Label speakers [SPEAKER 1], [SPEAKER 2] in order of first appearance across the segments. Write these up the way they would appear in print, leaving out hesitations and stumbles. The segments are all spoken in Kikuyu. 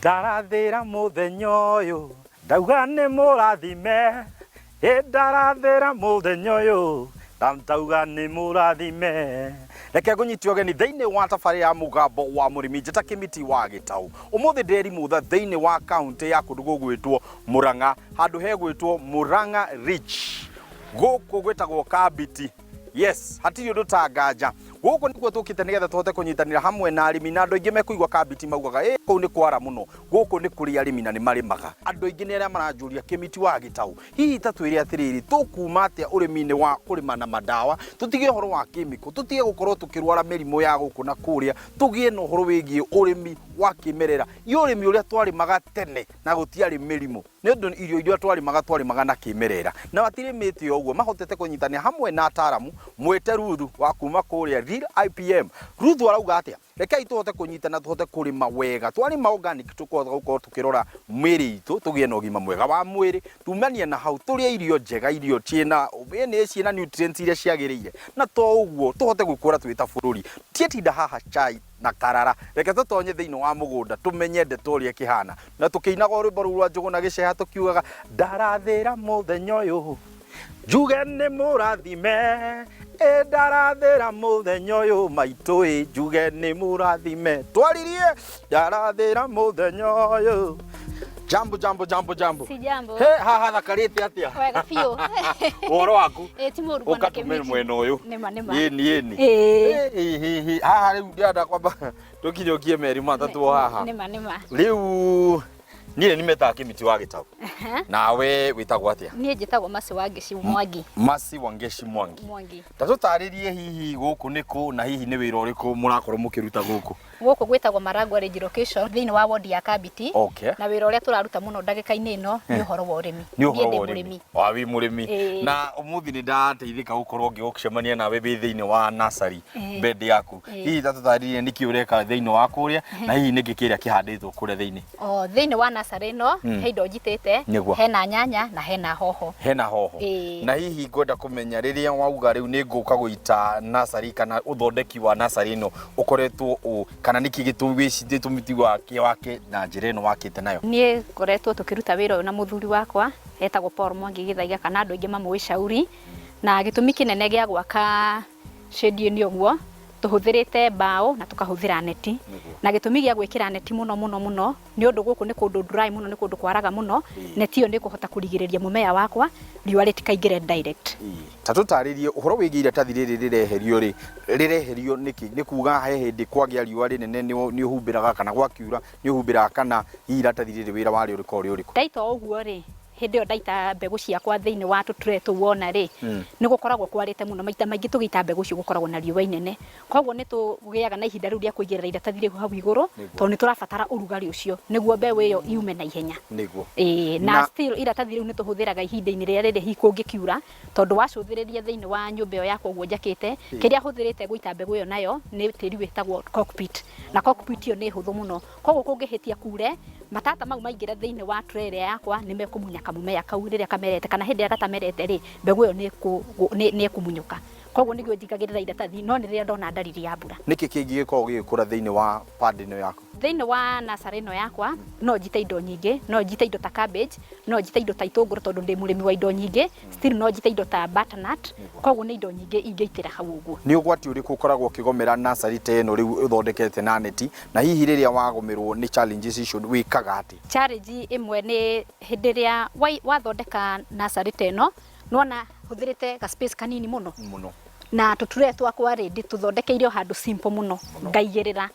[SPEAKER 1] Ndarathĩra mũthenya ũyũ ndauga nĩ mũrathime, ĩ ndarathĩra mũthenya ũyũ ndauga nĩ mũrathime. Reke ngũnyite ũgeni thĩinĩ wa tabarĩra ya Mũgambo wa Mũrĩmi, njĩta Kĩmiti wa Gĩtaũ. Ũmũthĩ ndĩrĩ Mutha thĩinĩ wa kaũntĩ ya kũndũ gũgwĩtwo Murang'a, handũ hegwĩtwo Murang'a Ridge. Gũkũ gwĩtagwo Kambiti. Yes, hatirĩ ũndũ ta nganja. Gũkũ nĩkuo tũkĩte nĩgetha tũhote kũnyitanĩra hamwe na arĩmi, na andũ aingĩ mekũigua Kambiti maugaga ĩ kũu nĩ kwara mũno. Gũkũ nĩ kũrĩ arĩmi na nĩ marĩmaga. Andũ aingĩ nĩ arĩa maranjũria Kĩmiti wa Gĩtaũ, hihi ta twĩre atĩrĩrĩ, tũkuma atĩa ũrĩmi-inĩ wa kũrĩma na mandawa, tũtige ũhoro wa kĩmĩko, tũtige gũkorwo tũkĩrwara mĩrimũ ya gũkũ na kũrĩa, tũgĩe na ũhoro wĩgiĩ ũrĩmi wa kĩmerera, i ũrĩmi ũrĩa twarĩmaga tene na gũtiarĩ mĩrimũ. Nĩ ũndũ irio iria twarĩmaga twarĩmaga na kĩmerera. Na matirĩmĩte o ũguo, mahotete kũnyitanĩra hamwe na ataaramu, mwĩte Ruthu wa kuma kũrĩa Real IPM. Ruthu arauga atĩa? Rekei tũhote kũnyitana tũhote kũrĩma wega. Twarĩma organic tũkũhota gũkorwo tũkĩrora mĩĩrĩ itũ, tũgĩe na ũgima mwega wa mwĩrĩ. Tumanie na hau tũrĩe irio njega, irio ciĩna, ĩni ciĩna nutrients iria ciagĩrĩire. Na to ũguo, tũhote gwĩkũra twĩ ta bũrũri. Tiatinda haha chai na karara. Reke tũtonye thĩinĩ wa mũgũnda tũmenye ndeto ũrĩa ĩkĩhana. Na tũkĩinaga rwĩmbo rũu rwa Njũgũna Gĩceha tũkiugaga, ndarathĩra mũthenya ũyũ njuge nĩ mũrathime, ĩ ndarathĩra mũthenya ũyũ maitũ ĩ njuge nĩ mũrathime. Twaririe ndarathĩra mũthenya ũyũ. Jambo, jambo, jambo, jambo.
[SPEAKER 2] Si jambo.
[SPEAKER 1] He, haha thakarĩte atĩa?
[SPEAKER 2] Wega biũ.
[SPEAKER 1] Ũhoro waku?
[SPEAKER 2] Ĩ ti mũru bwana
[SPEAKER 1] Ũka tume
[SPEAKER 2] Kĩmiti.
[SPEAKER 1] mwena ũyũ.
[SPEAKER 2] Nĩma nĩma.
[SPEAKER 1] Ĩni ĩni.
[SPEAKER 2] Ĩĩ.
[SPEAKER 1] Ĩ, haha rĩu ndĩrenda kwamba tũkinyũkie merĩ matatũ o haha.
[SPEAKER 2] Nĩma nĩma.
[SPEAKER 1] Rĩu niĩ nĩ metaga Kĩmiti wa Gĩtaũ. Nawe wĩtagwo atĩa?
[SPEAKER 2] Niĩ njĩtagwo Mercy Wangeci Mwangi.
[SPEAKER 1] Mercy Wangeci Mwangi.
[SPEAKER 2] Mwangi.
[SPEAKER 1] Ta tũtarĩrie hihi gũkũ nĩ kũ na hihi nĩ wĩra ũrĩkũ mũrakorwo mũkĩruta gũkũ?
[SPEAKER 2] Gũkũ gwĩtagwo Maragua Ridge Location thĩinĩ wa wodi ya Kambiti. Na wĩra ũrĩa tũraruta mũno ndagĩka-inĩ ĩno nĩ ũhoro wa ũrĩmi.
[SPEAKER 1] Nĩ ũhoro
[SPEAKER 2] Niĩ ndĩ
[SPEAKER 1] wa ũrĩmi. Wa wĩ mũrĩmi.
[SPEAKER 2] Ĩĩ.
[SPEAKER 1] Na ũmũthĩ nĩ ndateithĩka gũkorwo ngĩgũcemania nawe wĩ thĩinĩ wa nursery bed yaku. Hihi ta tũtarĩrie nĩkĩ ũreka thĩinĩ wa kũrĩa na hihi nĩkĩ kĩrĩa kĩhandĩtwo kũrĩa thĩinĩ.
[SPEAKER 2] O thĩinĩ wa nursery ĩno he indo njitĩte, hena nyanya na hena hoho.
[SPEAKER 1] Hena hoho.
[SPEAKER 2] Ĩĩ.
[SPEAKER 1] Na hihi ngwenda kũmenya rĩrĩa wauga rĩu nĩ ngũka gũita nursery kana ũthondeki wa nursery ĩno ũkoretwo ũ kana nĩkĩ gĩtũmĩti wake wake na njĩra ĩno wakĩte nayo?
[SPEAKER 2] Niĩ ngoretwo tũkĩruta wĩra ũyũ na mũthuri wakwa etagwo Paul Mwangi Gĩthaiga kana andũ aingĩ mamũĩ Shauri, na gĩtũmi kĩnene gĩa gwaka shade ĩno ũguo tũhũthĩrĩte mbaũ na tũkahũthĩra neti. Na gĩtũmi gĩa gwĩkĩra neti mũno mũno mũno nĩ ũndũ gũkũ nĩ kũndũ dry mũno, nĩ kũndũ kwaraga mũno, neti ĩyo nĩ ĩkũhota kũrigĩrĩria mũmea wakwa riũa rĩtikaingĩre direct.
[SPEAKER 1] Ta tũtarĩrie ũhoro wĩgiĩ iratathi rĩrĩ rĩreherio rĩ, rĩreherio nĩkĩ? Nĩ kuga he hĩndĩ kwagĩa riũa rĩnene nĩ ũhumbĩraga kana gwakiura nĩ ũhumbĩraga kana hihi iratathi rĩrĩ wĩra warĩo rĩkoragwo rĩ ũrĩkũ?
[SPEAKER 2] Ndaita ũguo rĩ, hĩndĩ ĩyo ndaita mbegũ ciakwa thĩinĩ wa tũ tray tũu wona rĩ, nĩ gũkoragwo kwarĩte mũno. Maita maingĩ tũgĩita mbegũ icio gũkoragwo na riũa inene. Koguo nĩ tũgĩaga na ihinda rĩu rĩa kũigĩrĩra iratathi rĩu hau igũrũ, tondũ nĩ tũrabatara ũrugarĩ ũcio nĩguo mbeũ ĩyo yume na ihenya. Ĩĩ, na still iratathi rĩu nĩ tũhũthĩraga ihinda-inĩ rĩrĩa rĩrĩ hihi kũngĩkiura, tondũ wacũthĩrĩria thĩinĩ wa nyũmba ĩyo yakwa ũguo njakĩte, kĩrĩa hũthĩrĩte gũita mbegũ ĩyo nayo nĩ tĩri wĩtagwo cockpit. Na cockpit ĩyo nĩ hũthũ mũno. Koguo kũngĩhĩtia kure, matata mau maingĩra thĩinĩ wa tray ĩrĩa yakwa nĩ mekũmunya kamũmea kau rĩrĩa kamerete, kana hĩndĩ ĩrĩa gatamerete rĩ, mbegũ ĩyo nĩ ĩkũmunyũka. Koguo nĩguo njigagĩrĩra iratathi, no nĩ rĩrĩa ndona ndariri ya mbura.
[SPEAKER 1] Nĩkĩ kĩngĩ gĩkoragwo gĩgĩkũra thĩinĩ wa pad ĩno yaku?
[SPEAKER 2] Thĩinĩ wa nursery ĩno yakwa no njite indo nyingĩ, no njite indo ta cabbage, no njite indo ta itũngũrũ tondũ ndĩ mũrĩmi wa indo nyingĩ, still no njite indo ta butternut, koguo nĩ indo nyingĩ ingĩitĩra hau ũguo.
[SPEAKER 1] Nĩ ũgwati ũrĩkũ ũkoragwo ũkĩgomera nursery ta ĩno rĩu ũthondekete na neti, na hihi rĩrĩa wagũmĩrwo nĩ challenges icio wĩkaga atĩa?
[SPEAKER 2] Challenge ĩmwe nĩ hĩndĩ ĩrĩa wathondeka nursery ta ĩno, nĩwona hũthĩrĩte ga space kanini mũno.
[SPEAKER 1] Mũno.
[SPEAKER 2] Na tũtray twakwa rĩ, ndĩtũthondekeire o handũ simple mũno, ngaigĩrĩra.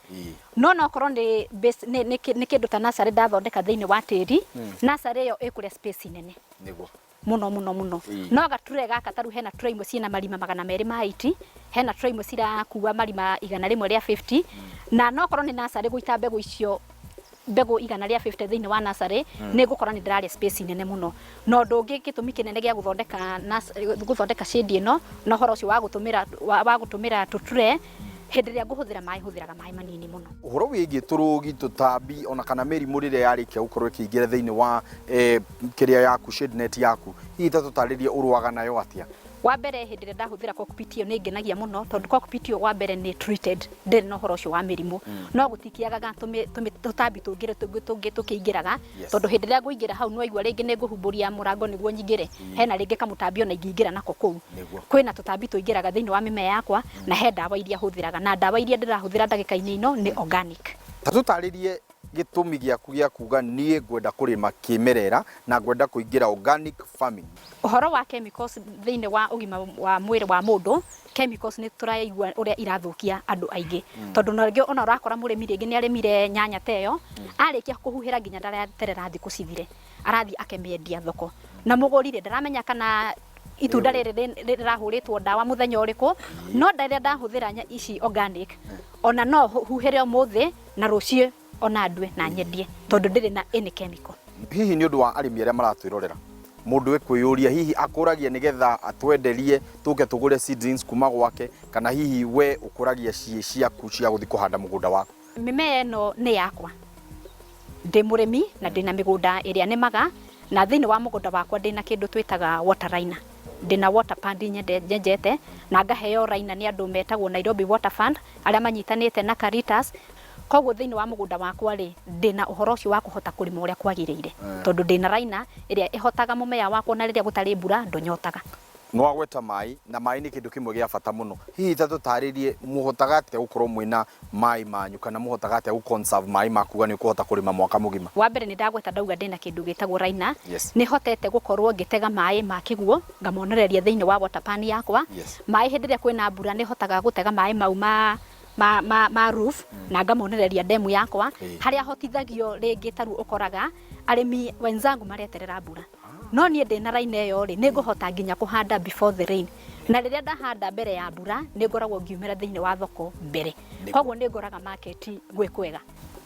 [SPEAKER 2] No ona okorwo nĩ base, nĩ, nĩ, nĩ kĩndũ ta nursery ndathondeka thĩinĩ wa tĩri, nursery ĩyo ĩkũrĩa space nene. Mũno mũno mũno. No gatray gaka ta rĩu hena tray imwe ciĩna marima 200 ma 80, hena tray imwe cirakua marima 100 rĩa 50, na no okorwo nĩ nursery gũita mbegũ icio mbegũ 150 thĩinĩ wa nursery, nĩ ngũkora nĩ ndĩrarĩa space nene mũno. Na ũndũ ũngĩ gĩtũmi kĩnene gĩa gũthondeka gũthondeka shade ĩno, na ũhoro ũcio wa gũtũmĩra, wa gũtũmĩra tũtray, hĩndĩ ĩrĩa ngũhũthĩra maĩ hũthĩraga maĩ manini mũno.
[SPEAKER 1] Ũhoro wĩgiĩ tũrũgi, tũtambi ona kana mĩrimũ rĩrĩa yarĩkia gũkorwo ĩkĩingĩra thĩinĩ wa kĩrĩa yaku, shade net yaku, hihi ta tũtarĩrie ũrũaga nayo atĩa?
[SPEAKER 2] Wa mbere hĩndĩ ĩrĩa ndahũthĩra cockpit ĩyo nĩ ĩngenagia mũno tondũ cockpit ĩyo wa mbere nĩ treated, ndĩrĩ na ũhoro ũcio wa mĩrimũ. No gũtikĩagaga tũtambi tũngĩ tũngĩ tũkĩingĩraga tondũ hĩndĩ ĩrĩa ngũingĩra hau nĩwaigua rĩngĩ nĩ ngũhumbũria mũrango nĩguo nyingĩre, hena rĩngĩ kamũtambi ona ingĩingĩra nako kũu. Kwĩna tũtambi tũingĩraga thĩinĩ wa mĩmea yakwa na he ndawa iria hũthĩraga na ndawa iria ndĩrahũthĩra ndagĩka-inĩ ino nĩ organic.
[SPEAKER 1] Ta tũtarĩrie gĩtũmi gĩaku gĩa kuga niĩ ngwenda kũrĩma kĩmerera na ngwenda kũingĩra organic farming.
[SPEAKER 2] Ũhoro wa chemicals thĩinĩ wa ũgima wa mwĩrĩ wa mũndũ, chemicals nĩ tũraigua ũrĩa irathũkia andũ aingĩ. Tondũ na rĩngĩ ona ũrakora mũrĩmi rĩngĩ nĩ arĩmire nyanya ta ĩyo, arĩkia kũhuhĩra nginya ndaraterera thikũ cithire, arathiĩ akemĩendia thoko. Na mũgũri rĩ, ndaramenya kana itunda rĩrĩ rĩrahũrĩtwo ndawa mũthenya ũrĩkũ, no rĩrĩa ndahũthĩra ici organic, ona no huhĩre ũmũthĩ na rũciũ ona ndue na nyendie tondũ ndĩrĩ na any chemical.
[SPEAKER 1] Hihi nĩ ũndũ wa arĩmi arĩa maratwĩrorera, mũndũ ekwĩyũria hihi akũragia nĩgetha atwenderie tũke tũgũre seedlings kuma gwake, kana hihi we ũkũragia ciĩ ciaku cia gũthiĩ kũhanda mũgũnda waku?
[SPEAKER 2] Mĩmea ĩno nĩ yakwa, ndĩ mũrĩmi na ndĩna mĩgũnda ĩrĩa nĩmaga, na thĩinĩ wa mũgũnda wakwa ndĩna kĩndũ twĩtaga water liner. Ndĩna water pond nyenjete na ngaheo liner nĩ andũ metagwo Nairobi Water Fund arĩa manyitanĩte na Caritas. Koguo thĩinĩ wa mũgũnda wakwa rĩ, ndĩna ũhoro ũcio wa kũhota kũrĩma ũrĩa kwagĩrĩire tondũ ndĩna liner ĩrĩa ĩhotaga mũmea wakwa ona rĩrĩa gũtarĩ mbura ndũnyotaga.
[SPEAKER 1] Nĩ wagweta maĩ, na maĩ nĩ kĩndũ kĩmwe gĩa bata mũno. Hihi ta tũtarĩrie mũhotaga atĩa gũkorwo mwĩna maĩ manyu, kana mũhotaga atĩa gũ conserve maĩ ma kuga nĩ ũkũhota kũrĩma mwaka mũgima?
[SPEAKER 2] Wa mbere nĩ ndagweta ndauga ndĩna kĩndũ gĩtagwo liner. Nĩ hotete gũkorwo ngĩtega maĩ ma kĩguũ ngamonereria thĩinĩ wa water pan yakwa. Maĩ hĩndĩ ĩrĩa kwĩna mbura nĩ hotaga gũtega maĩ mau ma roof na ngamonereria demu yakwa, harĩa hotithagio rĩngĩ ta rĩu ũkoraga arĩmi wenzangu mareterera mbura, no niĩ ndĩna liner ĩyo rĩ, nĩ ngũhota nginya kũhanda before the rain, na rĩrĩa ndahanda mbere ya mbura nĩ ngoragwo ngiumĩra thĩinĩ wa thoko mbere, koguo nĩ ngoraga market gwĩ kwega.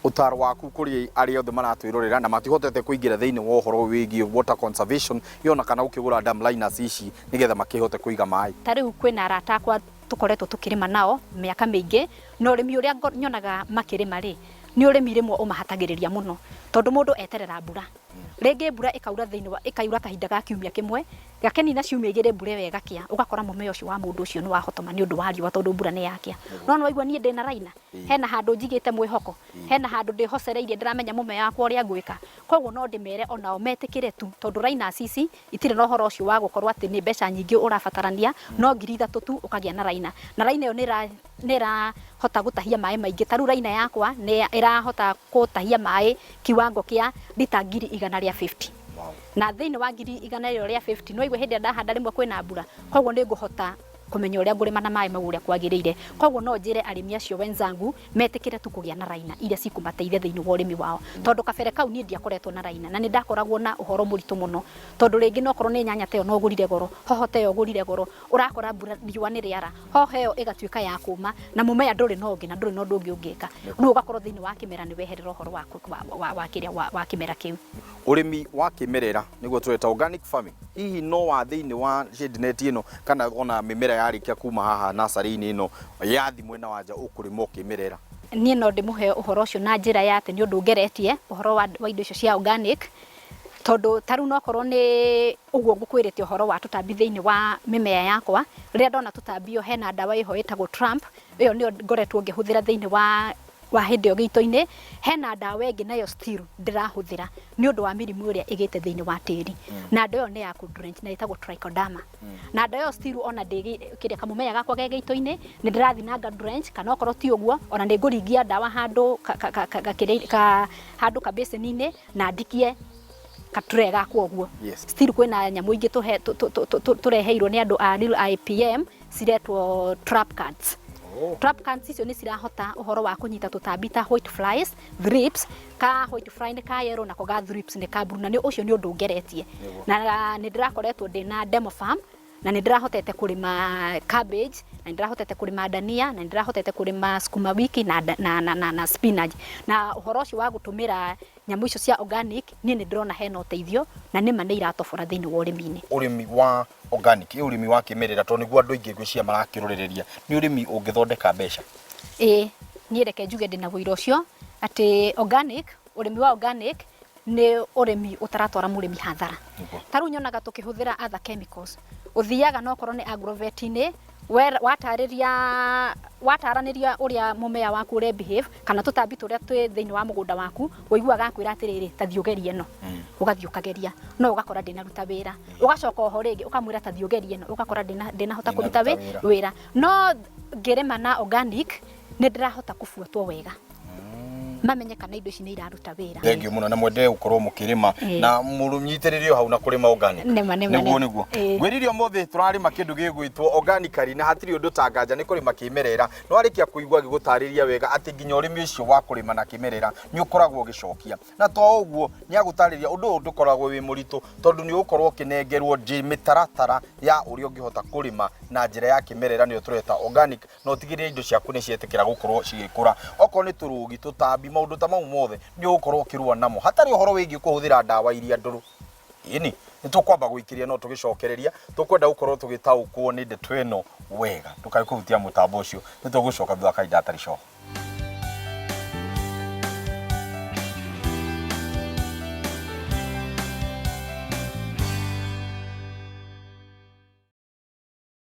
[SPEAKER 1] Ũtaro waku kũrĩ arĩa othe maratwĩrorera na matihotete kũingĩra thĩinĩ wa ũhoro wĩgiĩ water conservation ona kana gũkĩgũra dam liners ici nĩgetha makĩhote kũiga maĩ?
[SPEAKER 2] Ta rĩu kwĩna arata akwa tũkoretwo tũkĩrĩma nao mĩaka mĩingĩ, na ũrĩmi ũrĩa nyonaga makĩrĩma rĩ, nĩ ũrĩmi rĩmwe ũmahatagĩrĩria mũno, tondũ mũndũ eterera mbura. Rĩngĩ mbura ĩkaura thĩinĩ wa, ĩkaura kahinda ga kiumia kĩmwe, gakĩnina ciumia igĩrĩ mbura ĩyo ĩgakĩa, ũgakora mũmea ũcio wa mũndũ ũcio nĩ wahotoma nĩ ũndũ wa riũa tondũ mbura nĩ yakĩa. No nĩ waigua niĩ ndĩna liner, hena handũ njigĩte mwĩhoko, hena handũ ndĩhocereirie ndĩramenya mũmea wakwa ũrĩa ngwĩka. Koguo no ndĩmere onao metĩkĩre tu, tondũ liners ici itirĩ na ũhoro ũcio wa gũkorwo atĩ nĩ mbeca nyingĩ ũrabatarania, no 3000 tu ũkagĩa na liner. Na liner ĩyo nĩ ĩrahota gũtahia maĩ maingĩ, ta rĩu liner yakwa nĩ ĩrahota gũtahia maĩ kiwango kĩa rita 150,000. Na thĩinĩ wa 150,000 nĩ waigua hĩndĩ ĩrĩa ndahanda rĩmwe kwĩna mbura, koguo nĩ ngũhota kũmenya ũrĩa ngũrĩma na maĩ mau ũrĩa kwagĩrĩire. Koguo no njĩre arĩmi acio wenzangu metĩkĩre tu kũgĩa na liner iria cikũmateithia thĩinĩ wa ũrĩmi wao. Tondũ kabere kau niĩ ndiakoretwo na liner na nĩ ndakoragwo na ũhoro mũritũ mũno, tondũ rĩngĩ no korwo nĩ nyanya ta ĩyo no ũgũrire goro, hoho ta ĩyo ũgũrire goro, ũrakora mbura riũa nĩ rĩara, hoho ĩyo ĩgatuĩka ya kũma na mũmea ndũrĩ na ũngĩ na ndũrĩ na ũndũ ũngĩ ũngĩka. Rĩu ũgakorwo thĩinĩ wa kĩmera nĩ weherera ũhoro wa kĩrĩa wa kĩmera kĩu.
[SPEAKER 1] Ũrĩmi wa kĩmerera nĩguo tũreta organic farming, hihi no wa thĩinĩ wa shade net ĩno kana ona mĩmera yarĩkia kuma haha nursery-inĩ ĩno yathi mwena wa nja ũkũrĩma o kĩmerera?
[SPEAKER 2] Niĩ no ndĩmũhe ũhoro ũcio na njĩra ya atĩ nĩ ũndũ ngeretie ũhoro wa indo icio cia organic, tondũ ta rĩu nokorwo nĩ ũguo ngũkwĩrĩte ũhoro wa tũtambi thĩinĩ wa mĩmea yakwa, rĩrĩa ndona tũtambi hena ndawa ĩho ĩtagwo Trump, ĩyo nĩyo ngoretwo ngĩhũthĩra thĩinĩ wa hĩndĩ ĩyo gĩito-inĩ. Hena ndawa ĩngĩ nayo still ndĩrahũthĩra nĩ ũndũ wa mĩrimũ ĩrĩa ĩgĩte thĩinĩ wa tĩri, na ndawa ĩyo nĩ ya kũ drench na ĩtagwo Trichoderma. Na ndawa ĩyo still ona ndĩ kĩrĩa kamũmea gakwa ge gĩito-inĩ nĩ ndĩrathiĩ na nga drench, kana okorwo ti ũguo ona nĩ ngũringia ndawa handũ handũ kabĩcĩni-inĩ na ndikie katray gakwa ũguo. Still kwĩna nyamũ ingĩ tũreheirwo nĩ andũ a Real IPM ciretwo trap cards. Trap cards icio nĩ cirahota ũhoro wa kũnyita tũtambi ta white flies, thrips, ka white fly nĩ ka yellow nako ga thrips nĩ ka blue, na nĩ ũcio nĩ ũndũ ngeretie. Na nĩ ndĩrakoretwo ndĩna demo farm, na nĩ ndĩrahotete kũrĩma cabbage, na nĩ ndĩrahotete kũrĩma dania, na nĩ ndĩrahotete kũrĩma sukuma wiki na spinach. Na ũhoro ũcio wa gũtũmĩra nyamũ icio cia organic niĩ nĩ ndĩrona hena ũteithio na nĩma nĩ iratobora thĩinĩ wa ũrĩmi-inĩ.
[SPEAKER 1] Ũrĩmi wa organic, ĩ ũrĩmi wa kĩmerera, tondũ nĩguo andũ aingĩ ngwĩciria marakĩrũrĩrĩria, nĩ ũrĩmi ũngĩthondeka mbeca?
[SPEAKER 2] Ĩĩ, niĩ reke njuge ndĩna ũira ũcio atĩ organic, ũrĩmi wa organic Nĩ ũrĩmi ũtaratwara mũrĩmi hathara.
[SPEAKER 1] Nĩguo.
[SPEAKER 2] Ta rĩu nyonaga tũkĩhũthĩra other chemicals, ũthiaga na okorwo nĩ agrovet-inĩ, watarĩria wataranĩria ũrĩa mũmea waku ũre behave kana tũtambi tũrĩa twĩ thĩinĩ wa mũgũnda waku, ũiguaga akwĩra atĩrĩrĩ, ta thiĩ ũgerie ĩno. Ũgathiĩ ũkageria, no ũgakora ndĩnaruta wĩra. Ũgacoka oho rĩngĩ ũkamwĩra ta thiĩ ũgerie ĩno, ũgakora ndĩnahota kũruta
[SPEAKER 1] Ndĩnaruta wĩra.
[SPEAKER 2] wĩra. No ngĩrĩma na organic, nĩ ndĩrahota kũbuatwo wega mamenye kana indo ici nĩ iraruta wĩra.
[SPEAKER 1] Thengiũ mũno na mwende gũkorwo mũkĩrĩma na mũnyitĩrĩre o hau na kũrĩma organic.
[SPEAKER 2] Nĩma, nĩma,
[SPEAKER 1] Nĩguo.
[SPEAKER 2] Nĩma.
[SPEAKER 1] Nĩguo ngwĩrire ũmũthĩ tũrarĩma kĩndũ gĩgwĩtwo organically na hatirĩ ũndũ ta nganja nĩ kũrĩma kĩmerera. Nĩ warĩkia kũigua agĩgũtarĩria wega atĩ nginya ũrĩmi ũcio wa kũrĩma na kĩmerera nĩ ũkoragwo ũgĩcokia, na to ũguo nĩ agũtarĩria ũndũ ũyũ ndũkoragwo wĩ mũritũ tondũ nĩ ũgũkorwo ũkĩnengerwo mĩtaratara ya ũrĩa ũngĩhota kũrĩma na njĩra ya kĩmerera, nĩyo tũreta organic, na ũtigĩrĩre indo ciaku nĩ cietĩkĩra gũkorwo cigĩkũra. Okorwo nĩ tũrũgi, tũtambi, maũndũ ta mau mothe nĩ ũgũkorwo ũkĩrũa namo hatarĩ ũhoro wĩgiĩ kũhũthĩra ndawa iria ndũrũ. Ĩni nĩ tũkwamba gũikĩria no tũgĩcokereria tũkwenda gũkorwo tũgĩtaũkwo nĩ ndeto ĩno wega. Ndũkae kũhutia mũtambo ũcio, nĩ tũgũcoka thutha wa kahinda gatarĩ coho.